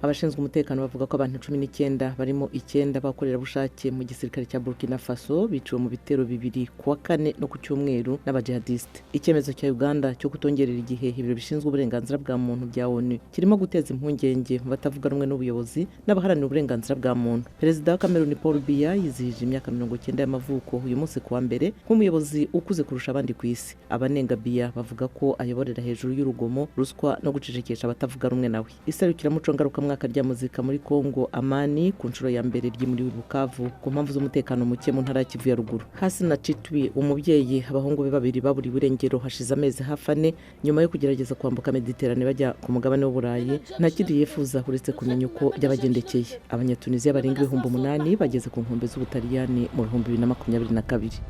Abashinzwe umutekano bavuga ko abantu 19 barimo icyenda b'abakorerabushake mu gisirikare cya Burkina Faso biciwe mu bitero bibiri ku wa kane no ku cyumweru n'abajihadisite. Icyemezo cya Uganda cyo kutongerera igihe ibiro bishinzwe uburenganzira bwa muntu bya ONU kirimo guteza impungenge mu batavuga rumwe n'ubuyobozi n'abaharanira uburenganzira bwa muntu. Perezida wa Cameroon Paul Biya yizihije imyaka 90 y'amavuko uyu munsi ku wa mbere nk'umuyobozi ukuze kurusha abandi ku isi. Abanenga Biya bavuga ko ayoborera hejuru y'urugomo, ruswa no gucecekesha abatavuga rumwe nawe. Iserukiramuco ngarukamwaka rya muzika muri Congo Amani ku nshuro ya mbere ryimuriwe i Bukavu ku mpamvu z'umutekano muke mu ntara ya Kivu ya ruguru. Hasina Chitwi, umubyeyi abahungu be babiri baburiwe irengero hashize amezi hafi 4 nyuma yo kugerageza kwambuka Mediterane bajya ku mugabane w'Uburayi, nta kindi yifuza uretse kumenya uko byabagendekeye. Abanyatunisiya barenga 8000 bageze ku nkombe z'Ubutaliyani mu 2022.